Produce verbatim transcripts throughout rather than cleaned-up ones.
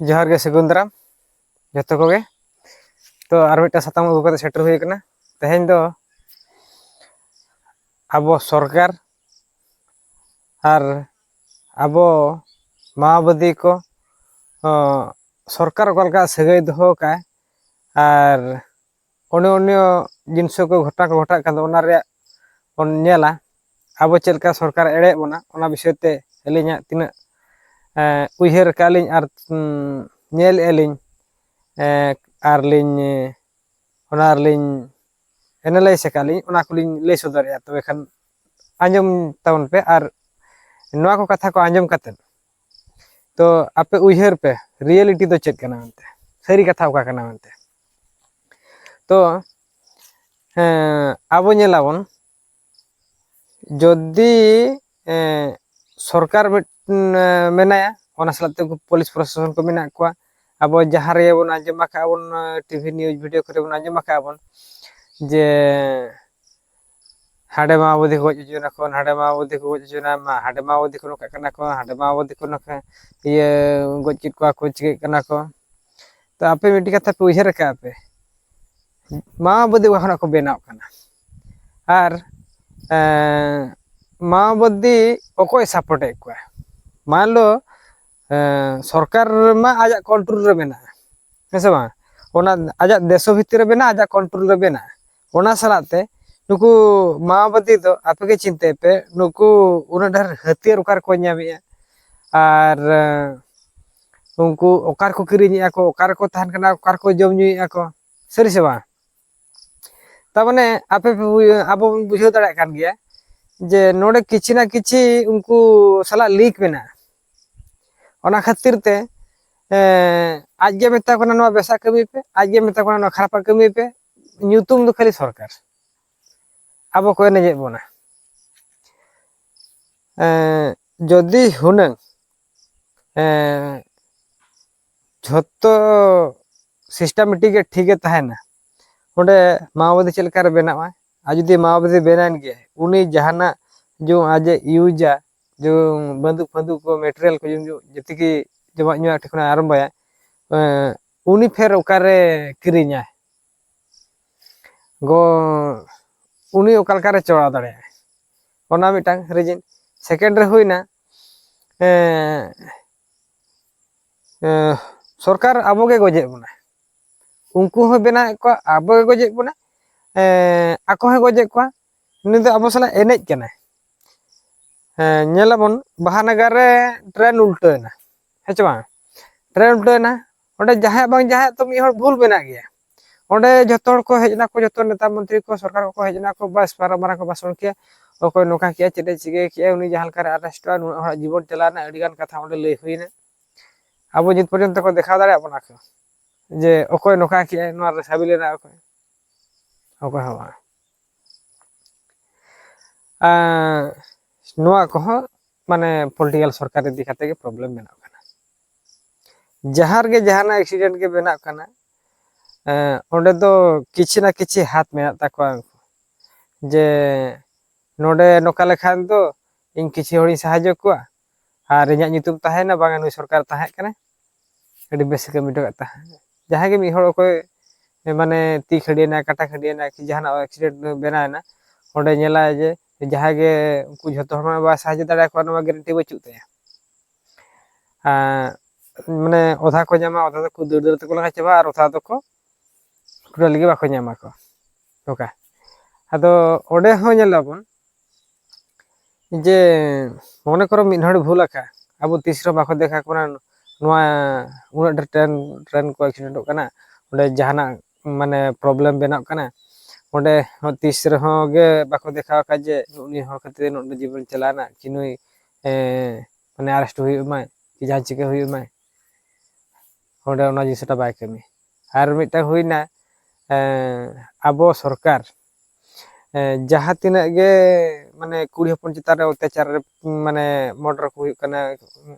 ᱡᱚᱦᱟᱨ ᱜᱮ, ᱥᱟᱹᱜᱩᱱ ᱫᱟᱨᱟᱢ ᱡᱚᱛᱚ ᱠᱚᱜᱮ᱾ ᱛᱚ, ᱟᱨ ᱢᱤᱫᱴᱟᱝ ᱥᱟᱛᱟᱢ ᱟᱹᱜᱩ ᱠᱟᱛᱮ ᱥᱮᱴᱮᱨ ᱦᱩᱭ ᱟᱠᱟᱱᱟ᱾ ᱛᱮᱦᱮᱧ ᱫᱚ ᱟᱵᱚ ᱥᱚᱨᱠᱟᱨ ᱟᱨ ᱟᱵᱚ ᱢᱟᱣᱵᱟᱫᱤ ᱠᱚ, ᱚ, ᱥᱚᱨᱠᱟᱨ ᱚᱠᱟ ᱞᱮᱠᱟ ᱥᱟᱹᱜᱟᱹᱭ ᱫᱚᱦᱚ ᱟᱠᱟᱫ, ᱟᱨ ᱚᱱᱮ ᱚᱱᱮ ᱡᱤᱱᱤᱥ ᱠᱚ ᱜᱷᱚᱴᱟᱣ ᱠᱚ ᱜᱷᱚᱴᱟᱜ ᱠᱟᱱ ᱫᱚ, ᱚᱱᱟ ᱨᱮᱭᱟᱜ ᱵᱚᱱ ᱧᱮᱞᱟ, ᱟᱵᱚ ᱪᱮᱫ ᱞᱮᱠᱟ ᱥᱚᱨᱠᱟᱨ ᱮᱲᱮᱭᱮᱫ ᱵᱚᱱᱟ, ᱚᱱᱟ ᱵᱤᱥᱚᱭ ᱛᱮ ᱟᱹᱞᱤᱧᱟᱜ ᱛᱤᱱᱟᱹᱜ, ᱮᱸ, ᱩᱭᱦᱟᱹᱨ ᱟᱠᱟᱫ ᱞᱤᱧ ᱟᱨ, ᱩᱸ, ᱧᱮᱞᱮᱫᱼᱟ ᱞᱤᱧ, ᱮᱸ, ᱟᱨ ᱞᱤᱧ, ᱚᱱᱟ ᱨᱮᱞᱤᱧ ᱮᱱᱟᱞᱟᱭᱤᱥ ᱟᱠᱟᱫ ᱞᱤᱧ, ᱚᱱᱟ ᱠᱚᱞᱤᱧ ᱞᱟᱹᱭ ᱥᱚᱫᱚᱨᱮᱫᱼᱟ᱾ ᱛᱚᱵᱮ ᱠᱷᱟᱱ ᱟᱸᱡᱚᱢ ᱛᱟᱵᱚᱱ ᱯᱮ, ᱟᱨ ᱱᱚᱣᱟ ᱠᱚ ᱠᱟᱛᱷᱟ ᱠᱚ ᱟᱸᱡᱚᱢ ᱠᱟᱛᱮᱫ ᱛᱚ ᱟᱯᱮ ᱩᱭᱦᱟᱹᱨ ᱯᱮ, ᱨᱤᱭᱮᱞᱤᱴᱤ ᱫᱚ ᱪᱮᱫ ᱠᱟᱱᱟ ᱢᱮᱱᱛᱮ, ᱥᱟᱹᱨᱤ ᱠᱟᱛᱷᱟ ᱚᱠᱟ ᱠᱟᱱᱟ ᱢᱮᱱᱛᱮ᱾ ᱛᱚ, ᱦᱮᱸ, ᱟᱵᱚ ᱧᱮᱞᱟᱵᱚᱱ, ᱡᱚᱫᱤ, ᱮᱸ, ᱥᱚᱨᱠᱟᱨ ᱢᱤᱫ, ᱮᱸ, ᱢᱮᱱᱟᱭᱟ, ᱚᱱᱟ ᱥᱟᱞᱟᱜ ᱛᱮ ᱩᱱᱠᱩ ᱯᱩᱞᱤᱥ ᱯᱨᱚᱥᱟᱥᱚᱱ ᱠᱚ ᱢᱮᱱᱟᱜ ᱠᱚᱣᱟ᱾ ᱟᱵᱚ ᱡᱟᱦᱟᱸ ᱨᱮᱜᱮ ᱵᱚᱱ ᱟᱸᱡᱚᱢ ᱟᱠᱟᱫᱼᱟ ᱵᱚᱱ, ᱴᱤᱵᱷᱤ ᱱᱤᱭᱩᱡᱽ ᱵᱷᱤᱰᱤᱭᱳ ᱠᱚᱨᱮ ᱵᱚᱱ ᱟᱸᱡᱚᱢ ᱟᱠᱟᱫᱼᱟ ᱵᱚᱱ ᱡᱮ ᱦᱟᱸᱰᱮ ᱢᱟᱣᱵᱟᱫᱤ ᱠᱚ ᱜᱚᱡ ᱦᱚᱪᱚᱭᱮᱱᱟ ᱠᱚ, ᱱᱟᱰᱮ ᱢᱟᱣᱵᱟᱫᱤ ᱠᱚ ᱜᱚᱡ ᱦᱚᱪᱚᱭᱮᱱᱟ, ᱢᱟ ᱦᱟᱸᱰᱮ ᱢᱟᱣᱵᱟᱫᱤ ᱠᱚ ᱱᱚᱝᱠᱟᱜ ᱠᱟᱱᱟ ᱠᱚ, ᱦᱟᱸᱰᱮ ᱢᱟᱣᱵᱟᱫᱤ ᱠᱚ ᱱᱚᱝᱠᱟ ᱤᱭᱟᱹ ᱜᱚᱡ ᱠᱮᱫ ᱠᱚᱣᱟ ᱠᱚ, ᱪᱤᱠᱟᱹᱜ ᱠᱟᱱᱟ ᱠᱚ᱾ ᱛᱚ ᱟᱯᱮ ᱢᱤᱫᱴᱤᱡ ᱠᱟᱛᱷᱟ ᱯᱮ ᱩᱭᱦᱟᱹᱨ ᱟᱠᱟᱫᱼᱟ ᱯᱮ, ᱢᱟᱣᱵᱟᱫᱤ ᱚᱠᱟ ᱠᱷᱚᱱᱟᱜ ᱠᱚ ᱵᱮᱱᱟᱣ ᱠᱟᱱᱟ? ᱟᱨ, ᱮᱸ, ᱢᱟᱣᱵᱟᱫᱤ ᱚᱠᱚᱭ ᱥᱟᱯᱳᱨᱴ ᱮᱫ ᱠᱚᱣᱟ? ᱢᱟᱱ ᱞᱚ, ᱮᱸ, ᱥᱚᱨᱠᱟᱨ ᱢᱟ ᱟᱡᱟᱜ ᱠᱚᱱᱴᱨᱳᱞ ᱨᱮ ᱢᱮᱱᱟᱜᱼᱟ, ᱦᱮᱸ ᱥᱮ ᱵᱟᱝ? ᱚᱱᱟ ᱟᱡᱟᱜ ᱫᱮᱥᱚ ᱵᱷᱤᱛᱤᱨ ᱨᱮ ᱢᱮᱱᱟᱜᱼᱟ, ᱟᱡᱟᱜ ᱠᱚᱱᱴᱨᱳᱞ ᱨᱮ ᱢᱮᱱᱟᱜᱼᱟ᱾ ᱚᱱᱟ ᱥᱟᱞᱟᱜ ᱛᱮ ᱱᱩᱠᱩ ᱢᱟᱣᱵᱟᱫᱤ ᱫᱚ ᱟᱯᱮ ᱜᱮ ᱪᱤᱱᱛᱟᱹᱭ ᱯᱮ, ᱱᱩᱠᱩ ᱩᱱᱟᱹᱜ ᱰᱷᱮᱨ ᱦᱟᱹᱛᱭᱟᱹᱨ ᱚᱠᱟ ᱨᱮᱠᱚ ᱧᱟᱢᱮᱜᱼᱟ? ᱟᱨ, ᱮᱸ, ᱩᱱᱠᱩ ᱚᱠᱟ ᱨᱮᱠᱚ ᱠᱤᱨᱤᱧᱮᱜᱼᱟ ᱠᱚ, ᱚᱠᱟ ᱨᱮᱠᱚ ᱛᱟᱦᱮᱱ ᱠᱟᱱᱟ, ᱚᱠᱟ ᱨᱮᱠᱚ ᱡᱚᱢ ᱧᱩᱭᱮᱜᱼᱟ ᱠᱚ, ᱥᱟᱹᱨᱤ ᱥᱮ ᱵᱟᱝ? ᱛᱟᱨ ᱢᱟᱱᱮ ᱟᱯᱮ ᱯᱮ ᱵᱩ-, ᱟᱵᱚ ᱵᱚᱱ ᱵᱩᱡᱷᱟᱹᱣ ᱫᱟᱲᱮᱭᱟᱜ ᱠᱟᱱ ᱜᱮᱭᱟ ᱡᱮ ᱱᱚᱰᱮ ᱠᱤᱪᱷᱤ ᱱᱟ ᱠᱤᱪᱷᱤ ᱩᱱᱠᱩ ᱥᱟᱞᱟᱜ ᱞᱤᱝᱠ ᱢᱮᱱᱟᱜᱼᱟ᱾ ᱚᱱᱟ ᱠᱷᱟᱹᱛᱤᱨ ᱛᱮ, ᱮᱸ, ᱟᱡ ᱜᱮ ᱢᱮᱛᱟ ᱠᱚ ᱠᱟᱱᱟ, "ᱱᱚᱣᱟ ᱵᱮᱥᱟᱜ ᱠᱟᱹᱢᱤ ᱯᱮ", ᱟᱡ ᱜᱮ ᱢᱮᱛᱟ ᱠᱚ ᱠᱟᱱᱟ, "ᱱᱚᱣᱟ ᱠᱷᱟᱨᱟᱯᱟᱜ ᱠᱟᱹᱢᱤ ᱯᱮ", ᱧᱩᱛᱩᱢ ᱫᱚ ᱠᱷᱟᱹᱞᱤ ᱥᱚᱨᱠᱟᱨ᱾ ᱟᱵᱚ ᱠᱚ ᱮᱱᱮᱡᱮᱫ ᱵᱚᱱᱟ᱾ ᱮᱸ, ᱡᱚᱫᱤ ᱦᱩᱱᱟᱹᱝ, ᱮᱸ, ᱡᱷᱚᱛᱚ ᱥᱤᱥᱴᱮᱢᱮᱴᱤᱠ ᱜᱮ ᱴᱷᱤᱠ ᱜᱮ ᱛᱟᱦᱮᱱᱟ, ᱚᱸᱰᱮ ᱢᱟᱣᱵᱟᱫᱤ ᱪᱮᱫ ᱞᱮᱠᱟᱨᱮ ᱵᱮᱱᱟᱜᱼᱟ? ᱟᱨ ᱡᱩᱫᱤ ᱢᱟᱣᱵᱟᱫᱤ ᱵᱮᱱᱟᱣᱮᱱ ᱜᱮ, ᱩᱱᱤ ᱡᱟᱦᱟᱱᱟᱜ ᱡᱮ ᱟᱡ ᱮ ᱤᱭᱩᱡᱟ, ᱡᱮ ᱵᱟᱹᱱᱫᱩᱠ ᱯᱷᱟᱹᱱᱫᱩᱠ ᱠᱚ, ᱢᱮᱴᱮᱨᱤᱭᱟᱞ ᱠᱚ, ᱡᱮ ᱡᱮᱛᱮ ᱜᱮ ᱡᱚᱢᱟᱜ ᱧᱩᱣᱟᱜ ᱴᱷᱮᱱ ᱠᱷᱚᱱᱟᱜ ᱟᱨᱟᱢᱵᱚᱭᱟ, ᱮᱸ, ᱩᱱᱤ ᱯᱷᱮᱨ ᱚᱠᱟᱨᱮ ᱠᱤᱨᱤᱧᱟᱭ? ᱜᱚ ᱩᱱᱤ ᱚᱠᱟ ᱞᱮᱠᱟᱨᱮ ᱪᱚᱲᱟᱣ ᱫᱟᱲᱮᱭᱟᱜᱼᱟ? ᱚᱱᱟ ᱢᱤᱫᱴᱟᱝ ᱨᱤᱡᱤᱱ᱾ ᱥᱮᱠᱮᱱᱰ ᱨᱮ ᱦᱩᱭᱱᱟ, ᱮᱸ, ᱮᱸ, ᱥᱚᱨᱠᱟᱨ ᱟᱵᱚ ᱜᱮ ᱜᱚᱡᱮᱫ ᱵᱚᱱᱟ᱾ ᱩᱱᱠᱩ ᱦᱚᱸ ᱵᱮᱱᱟᱣᱮᱫ ᱠᱚᱣᱟ, ᱟᱵᱚ ᱜᱮ ᱜᱚᱡᱮᱫ ᱵᱚᱱᱟ, ᱮᱸ, ᱟᱠᱚ ᱦᱚᱸ ᱜᱚᱡᱮᱫ ᱠᱚᱣᱟ᱾ ᱩᱱᱤ ᱫᱚ ᱟᱵᱚ ᱥᱟᱞᱟᱜ ᱮᱱᱮᱡ ᱠᱟᱱᱟᱭ᱾ ᱦᱮᱸ, ᱧᱮᱞᱟᱵᱚᱱ ᱵᱟᱦᱟ ᱱᱟᱜᱟᱨ ᱨᱮ ᱴᱨᱮᱱ ᱩᱞᱴᱟᱹᱣ ᱮᱱᱟ, ᱦᱮᱸ ᱪᱮ ᱵᱟᱝ? ᱴᱨᱮᱱ ᱩᱞᱴᱟᱹᱣ ᱮᱱᱟ, ᱚᱸᱰᱮ ᱡᱟᱦᱟᱸᱭᱟᱜ ᱵᱟᱝ ᱡᱟᱦᱟᱸᱭᱟᱜ ᱛᱚ ᱢᱤᱫ ᱦᱚᱲ ᱵᱷᱩᱞ ᱢᱮᱱᱟᱜ ᱜᱮᱭᱟ᱾ ᱚᱸᱰᱮ ᱡᱷᱚᱛᱚ ᱦᱚᱲ ᱠᱚ ᱦᱮᱡ ᱮᱱᱟ ᱠᱚ, ᱡᱷᱚᱛᱚ ᱱᱮᱛᱟ ᱢᱚᱱᱛᱨᱤ ᱠᱚ, ᱥᱚᱨᱠᱟᱨ ᱠᱚᱠᱚ ᱦᱮᱡ ᱮᱱᱟ ᱠᱚ, ᱵᱟᱥ ᱢᱟᱨᱟᱝ ᱢᱟᱨᱟᱝ ᱠᱚ ᱵᱷᱟᱥᱚᱱ ᱠᱮᱜᱼᱟ᱾ ᱚᱠᱚᱭ ᱱᱚᱝᱠᱟ ᱠᱮᱜᱼᱟ, ᱪᱮᱫ ᱮ ᱪᱤᱠᱟᱹ ᱠᱮᱜᱼᱟ, ᱩᱱᱤ ᱡᱟᱦᱟᱸ ᱞᱮᱠᱟᱨᱮ ᱟᱨᱮᱥᱴᱚᱜᱼᱟ, ᱱᱩᱱᱟᱹᱜ ᱦᱚᱲᱟᱜ ᱡᱤᱵᱚᱱ ᱪᱟᱞᱟᱣ ᱮᱱᱟ, ᱟᱹᱰᱤᱜᱟᱱ ᱠᱟᱛᱷᱟ ᱚᱸᱰᱮ ᱞᱟᱹᱭ ᱦᱩᱭᱱᱟ᱾ ᱟᱵᱚ ᱱᱤᱛ ᱯᱚᱨᱡᱚᱱᱛᱚ ᱠᱚ ᱫᱮᱠᱷᱟᱣ ᱫᱟᱲᱮᱭᱟᱜ ᱵᱚᱱᱟ ᱠᱚ ᱡᱮ ᱚᱠᱚᱭ ᱱᱚᱝᱠᱟ ᱠᱮᱜᱼᱟᱭ, ᱱᱚᱣᱟ ᱨᱮ ᱥᱟᱹᱵᱤᱞ ᱞᱮᱱᱟ ᱚᱠᱚᱭ? ᱚᱠᱚᱭ ᱦᱚᱸ ᱵᱟᱝ᱾ ᱟᱨ ᱱᱚᱣᱟ ᱠᱚᱦᱚᱸ ᱢᱟᱱᱮ ᱯᱚᱞᱤᱴᱤᱠᱟᱞ ᱥᱚᱨᱠᱟᱨ ᱤᱫᱤ ᱠᱟᱛᱮ ᱜᱮ ᱯᱨᱚᱵᱞᱮᱢ ᱵᱮᱱᱟᱜ ᱠᱟᱱᱟ᱾ ᱡᱟᱦᱟᱸ ᱨᱮᱜᱮ ᱡᱟᱦᱟᱱᱟᱜ ᱮᱠᱥᱤᱰᱮᱱᱴ ᱜᱮ ᱵᱮᱱᱟᱜ ᱠᱟᱱᱟ, ᱮᱸ, ᱚᱸᱰᱮ ᱫᱚ ᱠᱤᱪᱷᱤ ᱱᱟ ᱠᱤᱪᱷᱤ ᱦᱟᱛ ᱢᱮᱱᱟᱜ ᱛᱟᱠᱚᱣᱟ ᱩᱱᱠᱩ, ᱡᱮ ᱱᱚᱰᱮ ᱱᱚᱝᱠᱟ ᱞᱮᱠᱷᱟᱱ ᱫᱚ ᱤᱧ ᱠᱤᱪᱷᱤ ᱦᱚᱲᱤᱧ ᱥᱟᱦᱟᱡᱽᱡᱚ ᱠᱚᱣᱟ ᱟᱨ ᱤᱧᱟᱹᱜ ᱧᱩᱛᱩᱢ ᱛᱟᱦᱮᱱᱟ, ᱵᱟᱝᱟ ᱱᱩᱭ ᱥᱚᱨᱠᱟᱨ ᱛᱟᱦᱮᱸ ᱠᱟᱱᱟᱭ, ᱟᱹᱰᱤ ᱵᱮᱥ ᱮ ᱠᱟᱹᱢᱤ ᱦᱚᱴᱚ ᱠᱟᱜ ᱛᱟᱦᱮᱸᱫ᱾ ᱡᱟᱦᱟᱸᱭ ᱜᱮ ᱢᱤᱫ ᱦᱚᱲ ᱚᱠᱚᱭ ᱢᱟᱱᱮ ᱛᱤ ᱠᱷᱟᱹᱰᱤᱭᱮᱱᱟ, ᱠᱟᱴᱟ ᱠᱷᱟᱹᱰᱤᱭᱮᱱᱟ, ᱠᱤ ᱡᱟᱦᱟᱱᱟᱜ ᱮᱠᱥᱤᱰᱮᱱᱴ ᱵᱮᱱᱟᱣᱮᱱᱟ, ᱚᱸᱰᱮ ᱧᱮᱞᱟᱭ ᱡᱮ ᱡᱟᱦᱟᱸᱭ ᱜᱮ ᱩᱱᱠᱩ ᱡᱷᱚᱛᱚ ᱦᱚᱲ ᱢᱟ ᱵᱟᱭ ᱥᱟᱦᱟᱡᱽᱡᱚ ᱫᱟᱲᱮᱭᱟᱠᱚᱣᱟ, ᱱᱚᱣᱟ ᱜᱮᱨᱮᱱᱴᱤ ᱵᱟᱹᱪᱩᱜ ᱛᱟᱭᱟ᱾ ᱟᱨ ᱢᱟᱱᱮ ᱚᱫᱷᱟ ᱠᱚ ᱧᱟᱢᱟ, ᱚᱫᱷᱟ ᱫᱚᱠᱚ ᱫᱟᱹᱲ ᱫᱟᱹᱲ ᱛᱮᱠᱚ ᱞᱟᱸᱜᱟ ᱪᱟᱵᱟᱜᱼᱟ, ᱟᱨ ᱚᱫᱷᱟ ᱫᱚᱠᱚ ᱴᱳᱴᱟᱞᱤ ᱜᱮ ᱵᱟᱠᱚ ᱧᱟᱢᱟ ᱠᱚ᱾ ᱱᱚᱝᱠᱟ ᱟᱫᱚ ᱚᱸᱰᱮ ᱦᱚᱸ ᱧᱮᱞᱟᱵᱚᱱ ᱡᱮ ᱢᱚᱱᱮ ᱠᱚᱨᱚ ᱢᱤᱫ ᱦᱚᱲ ᱵᱷᱩᱞ ᱟᱠᱟᱫ, ᱟᱵᱚ ᱛᱤᱥ ᱨᱮᱦᱚᱸ ᱵᱟᱠᱚ ᱫᱮᱠᱷᱟ ᱠᱚ ᱠᱟᱱᱟ ᱱᱚᱣᱟ ᱩᱱᱟᱹᱜ ᱰᱷᱮᱨ ᱴᱨᱮᱱ, ᱴᱨᱮᱱ ᱠᱚ ᱮᱠᱥᱤᱰᱮᱱᱴᱚᱜ ᱠᱟᱱᱟ, ᱚᱸᱰᱮ ᱡᱟᱦᱟᱱᱟᱜ ᱢᱟᱱᱮ ᱯᱨᱚᱵᱞᱮᱢ ᱵᱮᱱᱟᱜ ᱠᱟᱱᱟ, ᱚᱸᱰᱮ ᱦᱚᱸ ᱛᱤᱥ ᱨᱮᱦᱚᱸ ᱜᱮ ᱵᱟᱠᱚ ᱫᱮᱠᱷᱟᱣ ᱟᱠᱟᱫ ᱡᱮ ᱱᱩᱜ ᱱᱩᱭ ᱦᱚᱲ ᱠᱷᱟᱹᱛᱤᱨ ᱱᱩᱱᱟᱹᱜ ᱡᱤᱵᱚᱱ ᱪᱟᱞᱟᱣᱱᱟ, ᱠᱤ ᱱᱩᱭ, ᱮᱸ, ᱢᱟᱱᱮ ᱟᱨᱮᱥᱴ ᱦᱩᱭᱩᱜ ᱢᱟᱭ, ᱠᱤ ᱡᱟᱦᱟᱸ ᱪᱤᱠᱟᱹ ᱦᱩᱭᱩᱜ ᱢᱟᱭ, ᱚᱸᱰᱮ ᱚᱱᱟ ᱡᱤᱱᱤᱥᱴᱟ ᱵᱟᱭ ᱠᱟᱹᱢᱤ᱾ ᱟᱨ ᱢᱤᱫᱴᱟᱝ ᱦᱩᱭᱱᱟ, ᱮᱸ, ᱟᱵᱚ ᱥᱚᱨᱠᱟᱨ, ᱮᱸ, ᱡᱟᱦᱟᱸ ᱛᱤᱱᱟᱹᱜ ᱜᱮ ᱢᱟᱱᱮ ᱠᱩᱲᱤ ᱦᱚᱯᱚᱱ ᱪᱮᱛᱟᱱ ᱨᱮ ᱚᱛᱛᱟᱪᱟᱨ, ᱢᱟᱱᱮ ᱢᱚᱨᱰᱟᱨ ᱠᱚ ᱦᱩᱭᱩᱜ ᱠᱟᱱᱟ,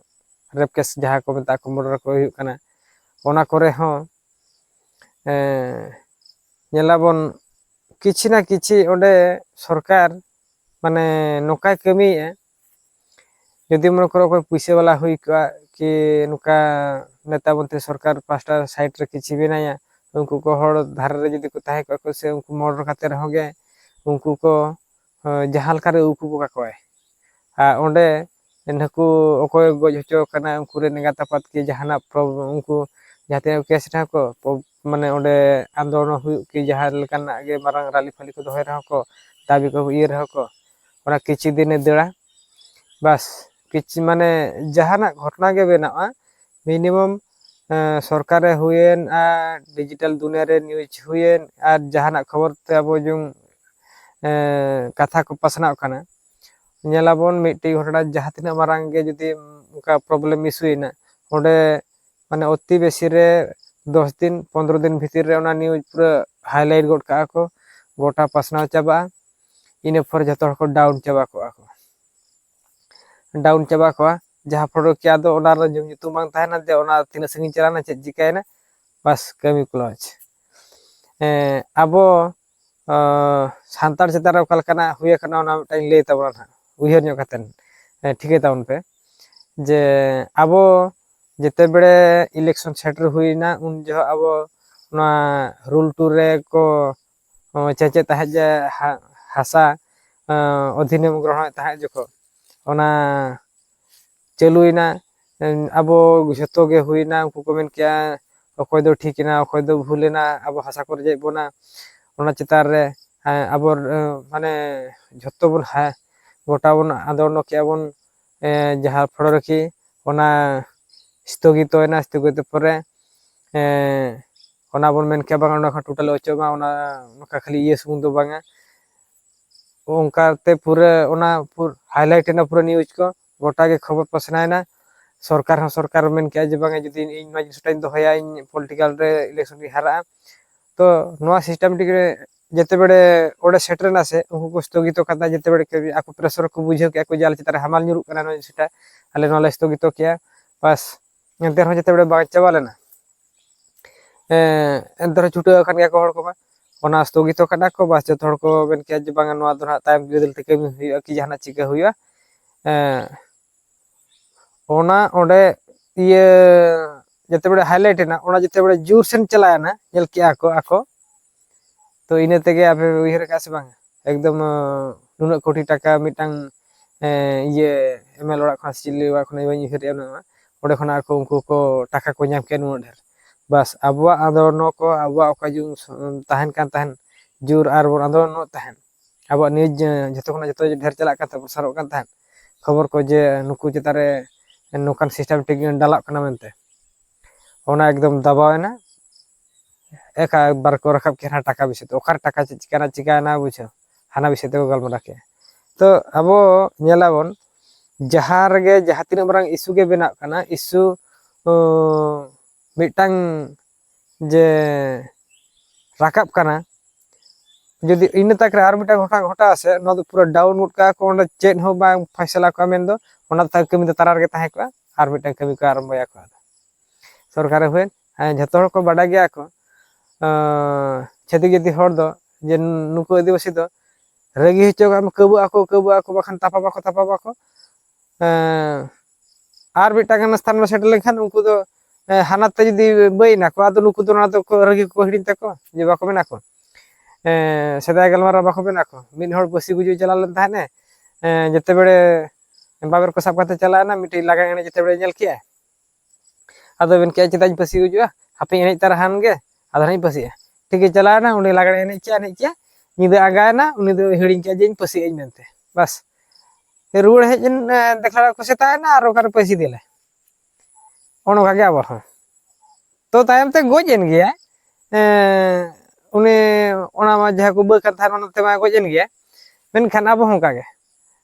ᱨᱮᱯ ᱠᱮᱥ ᱡᱟᱦᱟᱸ ᱠᱚ ᱢᱮᱛᱟᱜ ᱠᱚ, ᱢᱚᱨᱰᱟᱨ ᱠᱚ ᱦᱩᱭᱩᱜ ᱠᱟᱱᱟ, ᱚᱱᱟ ᱠᱚᱨᱮ ᱦᱚᱸ, ᱮᱸ, ᱧᱮᱞᱟᱵᱚᱱ ᱠᱤᱪᱷᱤ ᱱᱟ ᱠᱤᱪᱷᱤ ᱚᱸᱰᱮ ᱥᱚᱨᱠᱟᱨ ᱢᱟᱱᱮ ᱱᱚᱝᱠᱟᱭ ᱠᱟᱹᱢᱤᱭᱮᱫᱼᱟ, ᱡᱩᱫᱤ ᱢᱚᱱᱮ ᱠᱚᱨᱚ ᱚᱠᱚᱭ ᱯᱩᱭᱥᱟᱹ ᱵᱟᱞᱟ ᱦᱩᱭ ᱠᱚᱜᱼᱟ, ᱠᱤ ᱱᱚᱝᱠᱟ ᱱᱮᱛᱟ ᱢᱚᱱᱛᱨᱤ ᱥᱚᱨᱠᱟᱨ ᱯᱟᱥᱴᱟ ᱥᱟᱭᱤᱰ ᱨᱮ ᱠᱤᱪᱷᱩ ᱢᱮᱱᱟᱭᱟ, ᱩᱱᱠᱩ ᱠᱚ ᱦᱚᱲ ᱫᱷᱟᱨᱮ ᱨᱮ ᱡᱩᱫᱤ ᱠᱚ ᱛᱟᱦᱮᱸ ᱠᱚᱜᱼᱟ ᱠᱚ ᱥᱮ ᱩᱱᱠᱩ ᱢᱚᱨᱰᱚᱨ ᱠᱟᱛᱮ ᱨᱮᱦᱚᱸ ᱜᱮ ᱩᱱᱠᱩ ᱠᱚ ᱡᱟᱦᱟᱸ ᱞᱮᱠᱟ ᱨᱮ ᱩᱠᱩ ᱠᱚ ᱠᱟᱠᱚᱣᱟᱭ᱾ ᱟᱨ ᱚᱸᱰᱮ ᱱᱩᱠᱩ ᱚᱠᱚᱭ ᱜᱚᱡ ᱦᱚᱪᱚ ᱠᱟᱱᱟ ᱩᱱᱠᱩ ᱨᱮᱱ ᱮᱸᱜᱟᱛ ᱟᱯᱟᱛ ᱠᱤ ᱡᱟᱦᱟᱱᱟᱜ ᱩᱱᱠᱩ ᱡᱟᱦᱟᱸ ᱛᱤᱱᱟᱹᱜ ᱠᱮᱥ ᱨᱮᱦᱚᱸ ᱠᱚ ᱢᱟᱱᱮ ᱚᱸᱰᱮ ᱟᱱᱫᱳᱞᱚᱱ ᱦᱩᱭᱩᱜ ᱠᱤ ᱡᱟᱦᱟᱸ ᱞᱮᱠᱟᱱᱟᱜ ᱜᱮ ᱢᱟᱨᱟᱝ ᱨᱟᱞᱤ ᱯᱷᱟᱞᱤ ᱠᱚ ᱫᱚᱦᱚᱭ ᱨᱮᱦᱚᱸ ᱠᱚ ᱫᱟᱵᱤ ᱠᱚ ᱤᱭᱟᱹ ᱨᱮᱦᱚᱸ ᱠᱚ ᱚᱱᱟ ᱠᱤᱪᱷᱩ ᱫᱤᱱᱮ ᱫᱟᱹᱲᱟ᱾ ᱵᱟᱥ ᱠᱤᱪᱷᱩ ᱢᱟᱱᱮ ᱡᱟᱦᱟᱱᱟᱜ ᱜᱷᱚᱴᱚᱱᱟ ᱜᱮ ᱵᱮᱱᱟᱜᱼᱟ, ᱢᱤᱱᱤᱢᱟᱢ ᱥᱚᱨᱠᱟᱨ ᱨᱮ ᱦᱩᱭᱮᱱ ᱟᱨ ᱰᱤᱡᱤᱴᱟᱞ ᱫᱩᱱᱤᱭᱟᱹ ᱨᱮ ᱱᱤᱭᱩᱡᱽ ᱦᱩᱭᱮᱱ ᱟᱨ ᱡᱟᱦᱟᱱᱟᱜ ᱠᱷᱚᱵᱚᱨ ᱛᱮ ᱟᱵᱚ ᱡᱩᱝ ᱠᱟᱛᱷᱟ ᱠᱚ ᱯᱟᱥᱱᱟᱣ ᱠᱟᱱᱟ, ᱧᱮᱞᱟᱵᱚᱱ ᱢᱤᱫᱴᱤᱡ ᱜᱷᱚᱴᱚᱱᱟ ᱡᱟᱦᱟᱸ ᱛᱤᱱᱟᱹᱜ ᱢᱟᱨᱟᱝ ᱜᱮ ᱡᱩᱫᱤ ᱚᱱᱠᱟ ᱯᱨᱚᱵᱞᱮᱢ ᱤᱥᱩᱭᱮᱱᱟ, ᱚᱸᱰᱮ ᱢᱟᱱᱮ ᱚᱛᱤ ᱵᱮᱥᱤ ᱨᱮ ᱫᱚᱥ ᱫᱤᱱ ᱯᱚᱱᱨᱚ ᱫᱤᱱ ᱵᱷᱤᱛᱤᱨ ᱨᱮ ᱚᱱᱟ ᱱᱤᱭᱩᱡᱽ ᱯᱩᱨᱟᱹ ᱦᱟᱭᱞᱟᱭᱤᱴ ᱜᱚᱫ ᱠᱟᱜᱼᱟ ᱠᱚ, ᱜᱚᱴᱟ ᱯᱟᱥᱱᱟᱣ ᱪᱟᱵᱟᱜᱼᱟ᱾ ᱤᱱᱟᱹ ᱯᱚᱨ ᱡᱚᱛᱚ ᱦᱚᱲ ᱠᱚ ᱰᱟᱣᱩᱱ ᱪᱟᱵᱟ ᱠᱚᱜᱼᱟ ᱠᱚ ᱰᱟᱣᱩᱱ ᱪᱟᱵᱟ ᱠᱚᱜᱼᱟ᱾ ᱡᱟᱦᱟᱸ ᱯᱷᱚᱞᱚ ᱨᱮ ᱠᱤ ᱟᱫᱚ ᱚᱱᱟ ᱨᱮ ᱧᱩᱛᱩᱢ ᱵᱟᱝ ᱛᱟᱦᱮᱱᱟ ᱡᱮ ᱚᱱᱟ ᱛᱤᱱᱟᱹᱜ ᱥᱟᱺᱜᱤᱧ ᱪᱟᱞᱟᱣᱱᱟ, ᱪᱮᱫ ᱪᱤᱠᱟᱹᱭᱮᱱᱟ, ᱵᱟᱥ ᱠᱟᱹᱢᱤ ᱠᱞᱳᱡᱽ᱾ ᱟᱵᱚ ᱥᱟᱱᱛᱟᱲ ᱪᱮᱛᱟᱱ ᱨᱮ ᱚᱠᱟ ᱞᱮᱠᱟᱱᱟᱜ ᱦᱩᱭ ᱟᱠᱟᱱᱟ ᱚᱱᱟ ᱢᱤᱫᱴᱟᱝ ᱞᱟᱹᱭ ᱛᱟᱵᱚᱱᱟ ᱱᱟᱦᱟᱜ, ᱩᱭᱦᱟᱹᱨ ᱧᱚᱜ ᱠᱟᱛᱮᱫ ᱴᱷᱤᱠᱟᱹᱭ ᱛᱟᱵᱚᱱ ᱯᱮ ᱡᱮ ᱟᱵᱚ ᱡᱮᱛᱮ ᱵᱮᱲᱮ ᱤᱞᱮᱠᱥᱚᱱ ᱥᱮᱴᱮᱨ ᱦᱩᱭᱱᱟ ᱩᱱ ᱡᱚᱦᱚᱜ ᱟᱵᱚ ᱱᱚᱣᱟ ᱨᱩᱞ ᱴᱩ ᱨᱮ ᱠᱚ ᱪᱮᱪᱮᱫ ᱛᱟᱦᱮᱸᱫ ᱡᱮ ᱦᱟᱥᱟ ᱚᱫᱷᱤᱱᱮᱢ ᱜᱨᱚᱦᱚᱱᱮᱫ ᱛᱟᱦᱮᱸᱫ ᱡᱚᱠᱷᱚᱱ ᱚᱱᱟ ᱪᱟᱹᱞᱩᱭᱮᱱᱟ, ᱟᱵᱚ ᱡᱷᱚᱛᱚ ᱜᱮ ᱦᱩᱭᱱᱟ, ᱩᱱᱠᱩ ᱠᱚ ᱢᱮᱱ ᱠᱮᱜᱼᱟ ᱚᱠᱚᱭ ᱫᱚ ᱴᱷᱤᱠ ᱮᱱᱟ ᱚᱠᱚᱭ ᱫᱚ ᱵᱷᱩᱞ ᱮᱱᱟ, ᱟᱵᱚ ᱦᱟᱥᱟ ᱠᱚ ᱨᱮᱡᱮᱫ ᱵᱚᱱᱟ, ᱚᱱᱟ ᱪᱮᱛᱟᱱ ᱨᱮ ᱟᱵᱚ ᱢᱟᱱᱮ ᱡᱷᱚᱛᱚ ᱵᱚᱱ ᱜᱚᱴᱟ ᱵᱚᱱ ᱟᱸᱫᱳᱲᱱᱚ ᱠᱮᱜᱼᱟ ᱵᱚᱱ, ᱡᱟᱦᱟᱸ ᱯᱷᱚᱲᱚ ᱨᱮᱠᱤ ᱚᱱᱟ ᱥᱛᱷᱚᱜᱤᱛᱚᱭᱮᱱᱟ, ᱥᱛᱷᱚᱜᱤᱛᱚ ᱯᱚᱨᱮ ᱚᱱᱟ ᱵᱚᱱ ᱢᱮᱱ ᱠᱮᱭᱟ ᱵᱟᱝ ᱚᱱᱟ ᱠᱷᱚᱱ ᱴᱳᱴᱟᱞ ᱚᱪᱚᱜ ᱢᱟ, ᱚᱱᱟ ᱱᱚᱝᱠᱟ ᱠᱷᱟᱹᱞᱤ ᱤᱭᱟᱹ ᱥᱩᱢᱩᱝ ᱫᱚ ᱵᱟᱝᱟ᱾ ᱚᱱᱠᱟᱛᱮ ᱯᱩᱨᱟᱹ ᱚᱱᱟ ᱦᱟᱭᱞᱟᱭᱤᱴ ᱮᱱᱟ ᱯᱩᱨᱟᱹ ᱱᱤᱭᱩᱡᱽ ᱠᱚ, ᱜᱚᱴᱟ ᱜᱮ ᱠᱷᱚᱵᱚᱨ ᱯᱟᱥᱱᱟᱣ ᱮᱱᱟ᱾ ᱥᱚᱨᱠᱟᱨ ᱦᱚᱸ ᱥᱚᱨᱠᱟᱨ ᱢᱮᱱ ᱠᱮᱜᱼᱟ ᱡᱮ ᱵᱟᱝᱟ ᱡᱩᱫᱤ ᱤᱧ ᱱᱚᱣᱟ ᱡᱤᱱᱤᱥᱴᱟᱧ ᱫᱚᱦᱚᱭᱟ, ᱤᱧ ᱯᱚᱞᱤᱴᱤᱠᱟᱞ ᱨᱮ ᱤᱞᱮᱠᱥᱚᱱ ᱨᱤᱧ ᱦᱟᱨᱟᱜᱼᱟ᱾ ᱛᱚ ᱱᱚᱣᱟ ᱥᱤᱥᱴᱮᱢᱮᱴᱤᱠ ᱨᱮ ᱡᱮᱛᱮ ᱵᱮᱲᱮ ᱚᱸᱰᱮ ᱥᱮᱴᱮᱨ ᱮᱱᱟ ᱥᱮ ᱩᱱᱠᱩ ᱠᱚ ᱥᱛᱷᱚᱜᱤᱛᱚ ᱠᱟᱫᱟ, ᱡᱮᱛᱮ ᱵᱮᱲᱮ ᱟᱠᱚ ᱯᱨᱮᱥᱚᱨ ᱠᱚ ᱵᱩᱡᱷᱟᱹᱣ ᱠᱮᱜᱼᱟ ᱠᱚ ᱡᱮ ᱟᱞᱮ ᱪᱮᱛᱟᱱ ᱨᱮ ᱦᱟᱢᱟᱞ ᱧᱩᱨᱩᱜ ᱠᱟᱱᱟ ᱱᱚᱣᱟ ᱡᱤᱱᱤᱥᱴᱟ, ᱟᱞᱮ ᱱᱚᱣᱟ ᱞᱮ ᱥᱛᱷᱚᱜᱤᱛᱚ ᱠᱮᱜᱼᱟ᱾ ᱵᱟᱥ ᱮᱱᱛᱮ ᱨᱮᱦᱚᱸ ᱡᱮᱛᱮ ᱵᱮᱲᱮ ᱵᱟᱝ ᱪᱟᱵᱟ ᱞᱮᱱᱟ᱾ ᱮᱱᱛᱮ ᱨᱮᱦᱚᱸ ᱪᱷᱩᱴᱟᱹᱣ ᱟᱠᱟᱱ ᱜᱮᱭᱟ ᱠᱚ ᱦᱚᱲ ᱠᱚᱢᱟ, ᱚᱱᱟ ᱥᱛᱷᱚᱜᱤᱛᱚ ᱠᱟᱫᱟ ᱠᱚ᱾ ᱵᱟᱥ ᱡᱚᱛᱚ ᱦᱚᱲ ᱠᱚ ᱢᱮᱱ ᱠᱮᱜᱼᱟ ᱡᱮ ᱵᱟᱝᱟ ᱱᱚᱣᱟ ᱫᱚ ᱱᱟᱦᱟᱜ ᱛᱟᱭᱚᱢ ᱵᱤᱫᱟᱹᱞ ᱛᱮ ᱠᱟᱹᱢᱤ ᱦᱩᱭᱩᱜᱼᱟ ᱠᱤ ᱡᱟᱦᱟᱱᱟᱜ ᱪᱤᱠᱟᱹ ᱦᱩᱭᱩᱜᱼᱟ᱾ ᱚᱱᱟ ᱚᱸᱰᱮ ᱤᱭᱟᱹ ᱡᱮᱛᱮ ᱵᱮᱲᱮ highlight ᱮᱱᱟ, ᱚᱱᱟ ᱡᱮᱛᱮ ᱵᱮᱲᱮ ᱡᱳᱨ ᱥᱮᱱ ᱪᱟᱞᱟᱣ ᱮᱱᱟ, ᱧᱮᱞ ᱠᱮᱜᱼᱟ ᱠᱚ ᱟᱠᱚ᱾ ᱛᱚ ᱤᱱᱟᱹ ᱛᱮᱜᱮ ᱟᱯᱮ ᱯᱮ ᱩᱭᱦᱟᱹᱨ ᱠᱟᱜᱼᱟ ᱥᱮ ᱵᱟᱝ? ᱮᱠᱫᱚᱢ, ᱟᱸ, ᱱᱩᱱᱟᱹᱜ ᱠᱳᱴᱤ ᱴᱟᱠᱟ ᱢᱤᱫᱴᱟᱝ, ᱮᱸ, ᱤᱭᱟᱹ MLA ᱚᱲᱟᱜ ᱠᱷᱚᱱ ᱥᱮ ᱪᱤᱞᱤ ᱚᱲᱟᱜ ᱠᱷᱚᱱ ᱵᱟᱹᱧ ᱩᱭᱦᱟᱹᱨᱮᱜᱼᱟ ᱩᱱᱟᱹᱜ ᱢᱟ᱾ ᱚᱸᱰᱮ ᱠᱷᱚᱱᱟᱜ ᱟᱠᱚ ᱩᱱᱠᱩ ᱠᱚ ᱴᱟᱠᱟ ᱠᱚ ᱧᱟᱢ ᱠᱮᱜᱼᱟ ᱱᱩᱱᱟᱹᱜ ᱰᱷᱮᱨ᱾ ᱵᱟᱥ, ᱟᱵᱚᱣᱟᱜ ᱟᱸᱫᱳᱲᱚᱱ ᱠᱚ, ᱟᱵᱚᱣᱟᱜ ᱚᱠᱟ ᱡᱩᱜᱽ ᱛᱟᱦᱮᱱ ᱠᱟᱱ ᱛᱟᱦᱮᱸᱱ ᱡᱳᱨ ᱟᱨ ᱵᱚᱱ ᱟᱸᱫᱳᱲᱚᱱᱚᱜ ᱛᱟᱦᱮᱸᱱ, ᱟᱵᱚᱣᱟᱜ news ᱡᱚᱛᱚ ᱠᱷᱚᱱᱟᱜ ᱡᱚᱛᱚ ᱰᱷᱮᱨ ᱪᱟᱞᱟᱜ ᱠᱟᱱ ᱛᱟᱦᱮᱸᱫ, ᱯᱨᱚᱥᱟᱨᱚᱜ ᱠᱟᱱ ᱛᱟᱦᱮᱸᱫ ᱠᱷᱚᱵᱚᱨ ᱠᱚ ᱡᱮ ᱱᱩᱠᱩ ᱪᱮᱛᱟᱱ ᱨᱮ ᱱᱚᱝᱠᱟᱱ system ᱴᱷᱤᱠ ᱰᱟᱞᱟᱜ ᱠᱟᱱᱟ ᱢᱮᱱᱛᱮ, ᱚᱱᱟ ᱮᱠᱫᱚᱢ ᱫᱟᱵᱟᱣ ᱮᱱᱟ᱾ ᱮᱠᱟ ᱮᱠᱵᱟᱨ ᱠᱚ ᱨᱟᱠᱟᱵ ᱠᱮᱫᱟ ᱴᱟᱠᱟ ᱵᱤᱥᱚᱭ ᱛᱮ, ᱚᱠᱟᱨᱮ ᱴᱟᱠᱟ ᱪᱮᱫ ᱪᱤᱠᱟᱹᱱᱟ, ᱪᱤᱠᱟᱹᱭᱮᱱᱟ ᱵᱩᱡᱷᱟᱹᱣ, ᱦᱟᱱᱟ ᱵᱤᱥᱚᱭ ᱛᱮᱠᱚ ᱜᱟᱞᱢᱟᱨᱟᱣ ᱠᱮᱫᱟ᱾ ᱛᱚ ᱟᱵᱚ ᱧᱮᱞᱟᱵᱚᱱ, ᱡᱟᱦᱟᱸ ᱨᱮᱜᱮ ᱡᱟᱦᱟᱸ ᱛᱤᱱᱟᱹᱜ ᱢᱟᱨᱟᱝ issue ᱜᱮ ᱵᱮᱱᱟᱜ ᱠᱟᱱᱟ, issue, ᱩᱸ, ᱢᱤᱫᱴᱟᱝ ᱡᱮ ᱨᱟᱠᱟᱵ ᱠᱟᱱᱟ, ᱡᱩᱫᱤ ᱤᱱᱟᱹ ᱛᱟᱠ ᱨᱮ ᱟᱨ ᱢᱤᱫᱴᱟᱝ ᱜᱷᱚᱴᱟᱣ, ᱜᱷᱚᱴᱟᱣ ᱥᱮ ᱱᱚᱣᱟ ᱫᱚ ᱯᱩᱨᱟᱹ down ᱜᱚᱫ ᱠᱟᱜᱼᱟ ᱠᱚ, ᱚᱸᱰᱮ ᱪᱮᱫ ᱦᱚᱸ ᱵᱟᱝ ᱯᱷᱟᱭᱥᱟᱞᱟ ᱠᱚᱜᱼᱟ ᱢᱮᱱᱫᱚ, ᱚᱱᱟ ᱛᱟᱭᱚᱢ ᱠᱟᱹᱢᱤ ᱫᱚ ᱛᱟᱞᱟ ᱨᱮᱜᱮ ᱛᱟᱦᱮᱸ ᱠᱚᱜᱼᱟ, ᱟᱨ ᱢᱤᱫᱴᱟᱝ ᱠᱟᱹᱢᱤ ᱠᱚ ᱟᱨᱟᱢᱵᱚᱭᱟ ᱠᱚ᱾ ᱟᱫᱚ ᱥᱚᱨᱠᱟᱨ ᱦᱩᱭᱮᱱ, ᱦᱮᱸ, ᱡᱷᱚᱛᱚ ᱦᱚᱲ ᱠᱚ ᱵᱟᱰᱟᱭ ᱜᱮᱭᱟ ᱠᱚ, ᱟᱸ, ᱪᱷᱟᱹᱛᱤᱠ ᱡᱟᱹᱛᱤ ᱦᱚᱲ ᱫᱚ ᱡᱮ ᱱᱩᱠᱩ ᱟᱹᱫᱤᱵᱟᱹᱥᱤ ᱫᱚ ᱨᱟᱹᱜᱤ ᱦᱚᱪᱚ ᱠᱟᱜ ᱢᱮ, ᱠᱟᱹᱵᱩ ᱟᱠᱚ, ᱠᱟᱹᱵᱩ ᱟᱠᱚ, ᱵᱟᱠᱷᱟᱱ ᱛᱟᱯᱟᱢ ᱟᱠᱚ, ᱛᱟᱯᱟᱢ ᱟᱠᱚ᱾ ᱮᱸ, ᱟᱨ ᱢᱤᱫᱴᱟᱝ ᱜᱟᱱ ᱥᱛᱷᱟᱱ ᱨᱮ ᱥᱮᱴᱮᱨ ᱞᱮᱱᱠᱷᱟᱱ ᱩᱱᱠᱩ ᱫᱚ, ᱮᱸ, ᱦᱟᱱᱟ ᱛᱮ ᱡᱩᱫᱤ ᱵᱟᱹᱭ ᱱᱟᱠᱚ, ᱟᱫᱚ ᱱᱩᱠᱩ ᱫᱚ ᱱᱚᱣᱟ ᱫᱚᱠᱚ ᱨᱟᱹᱜᱤ ᱠᱚ ᱦᱤᱲᱤᱧ ᱛᱟᱠᱚ, ᱡᱮ ᱵᱟᱠᱚ ᱢᱮᱱᱟ ᱠᱚ᱾ ᱮᱸ, ᱥᱮᱫᱟᱭ ᱜᱟᱞᱢᱟᱨᱟᱣ ᱵᱟᱠᱚ ᱢᱮᱱᱟ ᱠᱚ, ᱢᱤᱫ ᱦᱚᱲ ᱯᱟᱹᱥᱤ ᱜᱩᱡᱩᱜ ᱪᱟᱞᱟᱣ ᱞᱮᱱ ᱛᱟᱦᱮᱸᱫ ᱮ, ᱮᱸ, ᱡᱮᱛᱮ ᱵᱮᱲᱮ ᱵᱟᱵᱮᱨ ᱠᱚ ᱥᱟᱵ ᱠᱟᱛᱮ ᱪᱟᱞᱟᱣ ᱮᱱᱟ, ᱢᱤᱫᱴᱤᱡ ᱞᱟᱜᱽᱬᱮ ᱮᱱᱮᱡ ᱡᱮᱛᱮ ᱵᱮᱲᱮ ᱧᱮᱞ ᱠᱮᱜᱼᱟᱭ, ᱟᱫᱚ ᱢᱮᱱ ᱠᱮᱜᱼᱟ, "ᱪᱮᱫᱟᱜ ᱤᱧ ᱯᱟᱹᱥᱤ ᱜᱩᱡᱩᱜᱼᱟ? ᱦᱟᱯᱮᱧ ᱮᱱᱮᱡ ᱛᱟᱨᱟ ᱦᱟᱱ ᱜᱮ, ᱟᱫᱚ ᱦᱟᱸᱜ ᱤᱧ ᱯᱟᱹᱥᱤᱜᱼᱟ᱾" ᱴᱷᱤᱠ ᱜᱮ, ᱪᱟᱞᱟᱣ ᱮᱱᱟ, ᱩᱱᱤ ᱞᱟᱜᱽᱬᱮ ᱮᱱᱮᱡ ᱠᱮᱜᱼᱟ, ᱮᱱᱮᱡ ᱠᱮᱜᱼᱟ, ᱧᱤᱫᱟᱹ ᱟᱸᱜᱟᱭᱮᱱᱟ, ᱩᱱᱤ ᱫᱚ ᱦᱤᱲᱤᱧ ᱠᱮᱜᱼᱟ ᱡᱮ ᱤᱧ ᱯᱟᱹᱥᱤᱜ ᱟᱹᱧ ᱢᱮᱱᱛᱮ᱾ ᱵᱟᱥ, ᱨᱩᱣᱟᱹᱲ ᱦᱮᱡ ᱮᱱ, ᱮ, ᱫᱮᱠᱷᱟᱣ ᱠᱚ ᱥᱮᱛᱟᱜ ᱮᱱᱟ ᱟᱨ ᱚᱠᱟᱨᱮ ᱯᱟᱹᱥᱤ ᱫᱮᱞᱮ᱾ ᱚᱱᱮ ᱚᱱᱠᱟ ᱜᱮ ᱟᱵᱚ ᱦᱚᱸ᱾ ᱛᱚ ᱛᱟᱭᱚᱢ ᱛᱮ ᱜᱚᱡ ᱮᱱ ᱜᱮᱭᱟᱭ, ᱮᱸ, ᱩᱱᱤ ᱚᱱᱟ ᱢᱟ ᱡᱟᱦᱟᱸ ᱠᱚ ᱵᱟᱹ ᱠᱟᱱ ᱛᱟᱦᱮᱸᱫ, ᱚᱱᱟ ᱛᱮᱢᱟ ᱜᱚᱡ ᱮᱱ ᱜᱮᱭᱟᱭ᱾ ᱢᱮᱱᱠᱷᱟᱱ ᱟᱵᱚ ᱦᱚᱸ ᱚᱱᱠᱟ ᱜᱮ,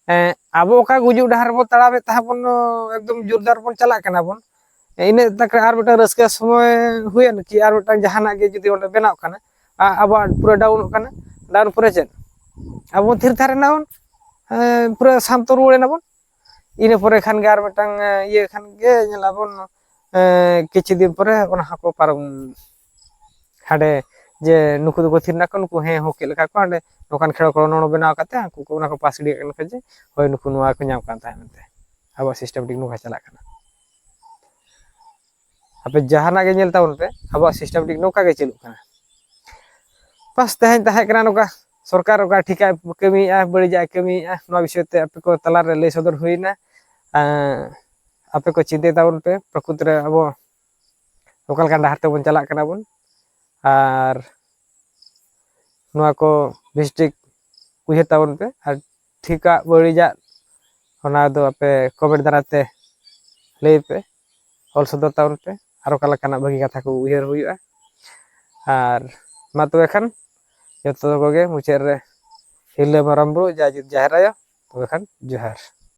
ᱮᱸ, ᱟᱵᱚ ᱚᱠᱟ ᱜᱩᱡᱩᱜ ᱰᱟᱦᱟᱨ ᱵᱚᱱ ᱛᱟᱲᱟᱢᱮᱫ ᱛᱟᱦᱮᱸᱫ ᱵᱚᱱ, ᱮᱠᱫᱚᱢ ᱡᱳᱨᱫᱟᱨ ᱵᱚᱱ ᱪᱟᱞᱟᱜ ᱠᱟᱱᱟ ᱵᱚᱱ, ᱤᱱᱟᱹᱜ ᱛᱟᱠ ᱨᱮ ᱟᱨ ᱢᱤᱫᱴᱟᱝ ᱨᱟᱹᱥᱠᱟᱹ ᱥᱚᱢᱚᱭ ᱦᱩᱭᱮᱱ ᱠᱤ, ᱟᱨ ᱢᱤᱫᱴᱟᱝ ᱡᱟᱦᱟᱱᱟᱜ ᱜᱮ ᱡᱩᱫᱤ ᱚᱸᱰᱮ ᱵᱮᱱᱟᱣᱜ ᱠᱟᱱᱟ, ᱟ-, ᱟᱵᱚᱣᱟᱜ ᱯᱩᱨᱟᱹ ᱰᱟᱣᱩᱱᱚᱜ ᱠᱟᱱᱟ᱾ ᱰᱟᱣᱩᱱ ᱯᱚᱨᱮ ᱪᱮᱫ? ᱟᱵᱚ ᱛᱷᱤᱨ ᱛᱷᱟᱨ ᱮᱱᱟ ᱵᱚᱱ, ᱮᱸ, ᱯᱩᱨᱟᱹ ᱥᱟᱱᱛᱚ ᱨᱩᱣᱟᱹᱲ ᱮᱱᱟ ᱵᱚᱱ᱾ ᱤᱱᱟᱹ ᱯᱚᱨᱮ ᱠᱷᱟᱱ ᱜᱮ ᱟᱨ ᱢᱤᱫᱴᱟᱝ, ᱮᱸ, ᱤᱭᱟᱹ ᱠᱷᱟᱱ ᱜᱮ ᱧᱮᱞᱟᱵᱚᱱ, ᱮᱸ, ᱠᱤᱪᱷᱩ ᱫᱤᱱ ᱯᱚᱨᱮ ᱚᱱᱟ ᱦᱚᱸᱠᱚ ᱯᱟᱨᱚᱢ ᱦᱟᱸᱰᱮ, ᱡᱮ ᱱᱩᱠᱩ ᱫᱚᱠᱚ ᱛᱷᱤᱨ ᱱᱟᱠᱚ, ᱱᱩᱠᱩ ᱦᱮᱸ ᱦᱚᱸ ᱪᱮᱫ ᱞᱮᱠᱟ ᱠᱚ ᱦᱟᱸᱰᱮ ᱱᱚᱝᱠᱟᱱ ᱠᱷᱮᱲᱚ ᱠᱚ ᱱᱚᱲ ᱵᱮᱱᱟᱣ ᱠᱟᱛᱮ ᱩᱱᱠᱩ ᱠᱚ ᱚᱱᱟ ᱠᱚ ᱯᱟᱥ ᱜᱤᱰᱤ ᱠᱟᱜ ᱠᱟᱱᱟ ᱡᱮ ᱦᱳᱭ ᱱᱩᱠᱩ ᱱᱚᱣᱟ ᱠᱚ ᱧᱟᱢ ᱠᱟᱱ ᱛᱟᱦᱮᱸᱫ ᱢᱮᱱᱛᱮ᱾ ᱟᱵᱚᱣᱟᱜ system ᱴᱷᱤᱠ ᱱᱚᱝᱠᱟ ᱪᱟᱞᱟᱜ ᱠᱟᱱᱟ᱾ ᱟᱯᱮ ᱡᱟᱦᱟᱱᱟᱜ ᱜᱮ ᱧᱮᱞ ᱛᱟᱵᱚᱱ ᱯᱮ, ᱟᱵᱚᱣᱟᱜ systematic ᱱᱚᱝᱠᱟ ᱜᱮ ᱪᱟᱹᱞᱩᱜ ᱠᱟᱱᱟ᱾ ᱵᱟᱥ ᱛᱮᱦᱮᱧ ᱛᱟᱦᱮᱸ ᱠᱟᱱᱟ ᱱᱚᱝᱠᱟ, ᱥᱚᱨᱠᱟᱨ ᱚᱠᱟ ᱴᱷᱤᱠᱟᱜ ᱠᱟᱹᱢᱤᱭᱮᱫᱼᱟ, ᱵᱟᱹᱲᱤᱡᱟᱜ ᱮ ᱠᱟᱹᱢᱤᱭᱮᱫᱼᱟ, ᱱᱚᱣᱟ ᱵᱤᱥᱚᱭ ᱛᱮ ᱟᱯᱮ ᱠᱚ ᱛᱟᱞᱟᱨᱮ ᱞᱟᱹᱭ ᱥᱚᱫᱚᱨ ᱦᱩᱭᱱᱟ᱾ ᱟᱯᱮ ᱠᱚ ᱪᱤᱱᱛᱟᱹᱭ ᱛᱟᱵᱚᱱ ᱯᱮ, ᱯᱨᱚᱠᱨᱤᱛ ᱨᱮ ᱟᱵᱚ ᱚᱠᱟ ᱞᱮᱠᱟᱱ ᱰᱟᱦᱟᱨ ᱛᱮᱵᱚᱱ ᱪᱟᱞᱟᱜ ᱠᱟᱱᱟ ᱵᱚᱱ, ᱟᱨ ᱱᱚᱣᱟ ᱠᱚ ᱵᱮᱥᱴᱷᱤᱠ ᱩᱭᱦᱟᱹᱨ ᱛᱟᱵᱚᱱ ᱯᱮ᱾ ᱟᱨ ᱴᱷᱤᱠᱟᱜ ᱵᱟᱹᱲᱤᱡᱟᱜ ᱚᱱᱟ ᱫᱚ ᱟᱯᱮ comment ᱫᱟᱨᱟᱭ ᱛᱮ ᱞᱟᱹᱭ ᱯᱮ, ᱚᱞ ᱥᱚᱫᱚᱨ ᱛᱟᱵᱚᱱ ᱯᱮ᱾ ᱟᱨ ᱚᱠᱟ ᱞᱮᱠᱟᱱᱟᱜ ᱵᱷᱟᱹᱜᱤ ᱠᱟᱛᱷᱟ ᱠᱚ ᱩᱭᱦᱟᱹᱨ ᱦᱩᱭᱩᱜᱼᱟ᱾ ᱟᱨ ᱢᱟ ᱛᱚᱵᱮ ᱠᱷᱟᱱ ᱡᱚᱛᱚ ᱠᱚᱜᱮ ᱢᱩᱪᱟᱹᱫ ᱨᱮ ᱦᱤᱨᱞᱟᱹ ᱢᱟᱨᱟᱝ ᱵᱩᱨᱩ, ᱡᱟᱦᱮᱨ ᱟᱭᱳ, ᱛᱚᱵᱮ ᱠᱷᱟᱱ ᱡᱚᱦᱟᱨ᱾